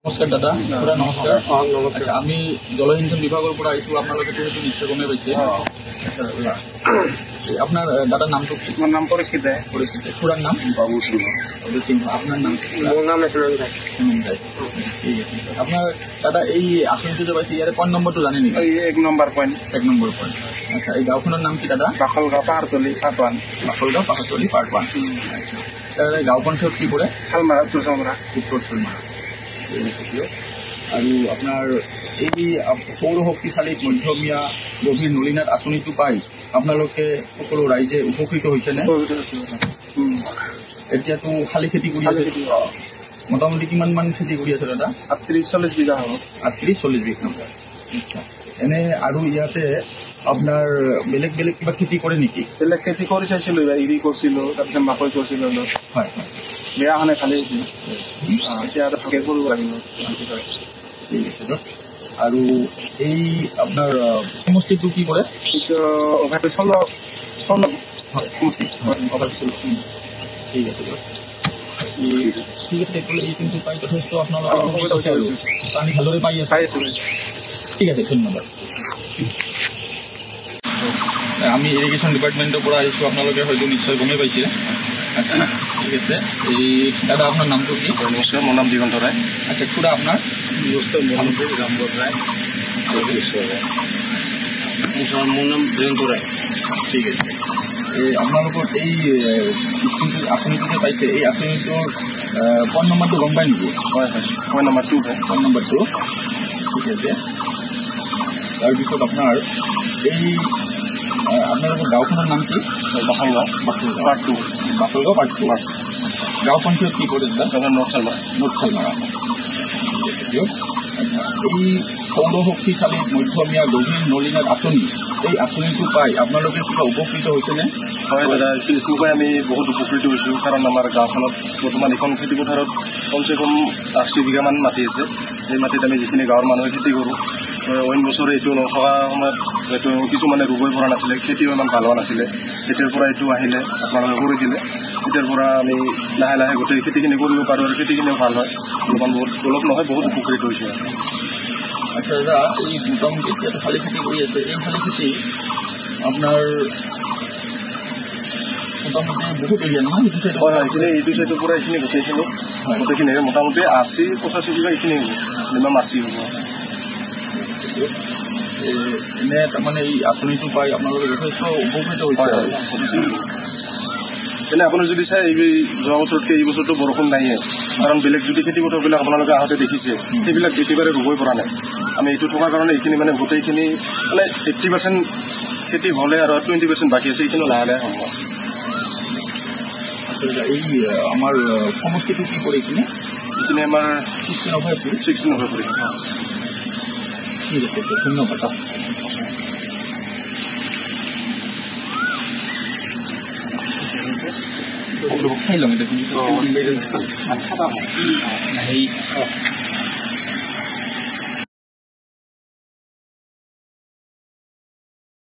নমস্কাৰ দাদা, খুৰা নমস্কাৰ। আচ্ছা, আমি জলসিঞ্চন বিভাগৰ পৰা আহিছোঁ, আপোনালোকেতো সেইটো নিশ্চয় গমেই পাইছে। আপোনাৰ দাদাৰ নামটো কি? মোৰ নাম পৰীক্ষিত ৰায়। পৰীক্ষিত। খুৰাৰ নাম? বাবু সিংহ। বাবু সিংহ। আপোনাৰ নাম? মোৰ নাম হেমন্ত ৰায়। হেমন্ত ৰায়। ঠিক আছে। আপোনাৰ দাদা এই আঁচনিটো যে পাইছে, ইয়াৰে পইণ্ট নম্বৰটো জানে নেকি? এই 1 নম্বৰ পইণ্ট। 1 number point. আচ্ছা, এই গাঁওখনৰ নাম কি দাদা? বাখলগাঁও পাহাৰতলি পাৰ্ট 1। বাখলগাঁও পাহাৰতলি পাৰ্ট 1। আচ্ছা, তাৰে গাঁও পঞ্চায়ত কি পৰে? শালমাৰা, উত্তৰ শালমাৰা। উত্তৰ শালমাৰা। আৰু আপোনাৰ এই সৌৰশক্তি চালিত মধ্যমীয়া গভীৰ নলীনাদ আঁচনিটো পাই আপোনালোকে সকলো ৰাইজে উপকৃত হৈছেনে? এতিয়াতো শালি খেতি কৰি আছে, মোটামুটি কিমান মান খেতি কৰি আছে দাদা? 38-40 বিঘা হ'ব। 38-40 বিঘা। আচ্ছা, এনে আৰু ইয়াতে আপোনাৰ বেলেগ বেলেগ কিবা খেতি কৰে নেকি? বেলেগ খেতি কৰি চাইছিলো, ইৰি কৰিছিলো, তাৰপিছত মাকৈ কৰিছিলো অলপ। হয় হয়, বেয়া হোৱা নাই, ভালেই হৈছিল। এতিয়া আৰু ভালকে কৰিব লাগিব। ঠিক আছে। আৰু এই আপোনাৰ সমষ্টিটো কি কৰে? এইটো সমষ্টি। ঠিক আছে, ঠিক আছে। এই কিন্তু পাই যথেষ্ট আপোনালোকে পানী ভালদৰে পাই আছে। ঠিক আছে, ধন্যবাদ। আমি ইৰিগেশ্যন ডিপাৰ্টমেণ্টৰ পৰা আহিছোঁ, আপোনালোকে হয়তো নিশ্চয় গমেই পাইছে। আচ্ছা, ঠিক আছে। এই দাদা আপোনাৰ নামটো কি? নমস্কাৰ, মোৰ নাম দিগন্ত ৰায়। আচ্ছা, খুৰা আপোনাৰ? নমস্কাৰ, মোৰ নাম ৰামবত ৰায়। মোৰ নাম জয়ন্ত ৰায়। ঠিক আছে। এই আপোনালোকৰ এই স্কিমটো আঁচনিটো যে পাইছে, এই আঁচনিটোৰ পইণ্ট নম্বৰটো গম পায় নেকি? হয় হয়, পইণ্ট নম্বৰ 2 হয়। Point number 2। ঠিক আছে। তাৰপিছত আপোনাৰ এই আপোনালোকৰ গাঁওখনৰ নাম কি? বাখলগাঁও। বাখলগাঁও পাৰ্ট 2। বাখলগাঁও পাৰ্ট 2। গাঁও পঞ্চায়ত কি কৰে দাদা? নৰ্থ শালমাৰা। নৰ্থ শালমাৰা। এই সৌৰশক্তি চালিত মধ্যমীয়া গভীৰ নলীনাদ আঁচনি, এই আঁচনিটো পাই আপোনালোকে কিবা উপকৃত হৈছেনে? হয় দাদা, এইটো পাই আমি বহুত উপকৃত হৈছোঁ। কাৰণ আমাৰ গাঁওখনত বৰ্তমান এইখন খেতিপথাৰত কমচে কম 80 বিঘামান মাটি আছে। সেই মাটিত আমি যিখিনি গাঁৱৰ মানুহে খেতি কৰোঁ, অইন বছৰে এইটো নথকা সময়ত হয়তো কিছুমানে ৰুবই পৰা নাছিলে, খেতিও ইমান ভাল হোৱা নাছিলে। তেতিয়াৰ পৰা এইটো আহিলে, আপোনালোকে কৰি দিলে, তেতিয়াৰ পৰা আমি লাহে লাহে গোটেই খেতিখিনি কৰিব পাৰোঁ আৰু খেতিখিনিও ভাল হয়। অলপমান বহুত, অলপ নহয়, বহুত উপকৃত হৈছে। আচ্ছা দাদা, এই মোটামুটি এতিয়াতো শালি খেতি কৰি আছে, এই শালি খেতি আপোনাৰ মোটামুটি বহুত এৰিয়া নহয়? হয় হয়, এইখিনি এইটো চাইডৰ পৰা এইখিনি গোটেইখিনি গোটেইখিনি মোটামুটি 80-85 বিঘা এইখিনি হ'ব, মিনিমাম 80 হ'ব। এনে তাৰমানে এই আঁচনিটো পাই আপোনালোকে যথেষ্ট উপকৃত হৈছে। এনে আপুনি যদি চাই, এই যোৱা বছৰতকৈ এই বছৰটো বৰষুণ নাইয়ে। কাৰণ বেলেগ যদি খেতি পথাৰবিলাক আপোনালোকে আহোঁতে দেখিছে, সেইবিলাক একেবাৰে ৰুবই পৰা নাই। আমি এইটো থকাৰ কাৰণে এইখিনি মানে গোটেইখিনি মানে 80% খেতি হ'লে আৰু 20% বাকী আছে, এইখিনিও লাহে লাহে হ'ব। এই আমাৰ সমষ্টিটো কি কৰে এইখিনি? এইখিনি আমাৰ 16 16 পৰে। ঠিক আছে, ধন্যবাদ। চাই লওঁ।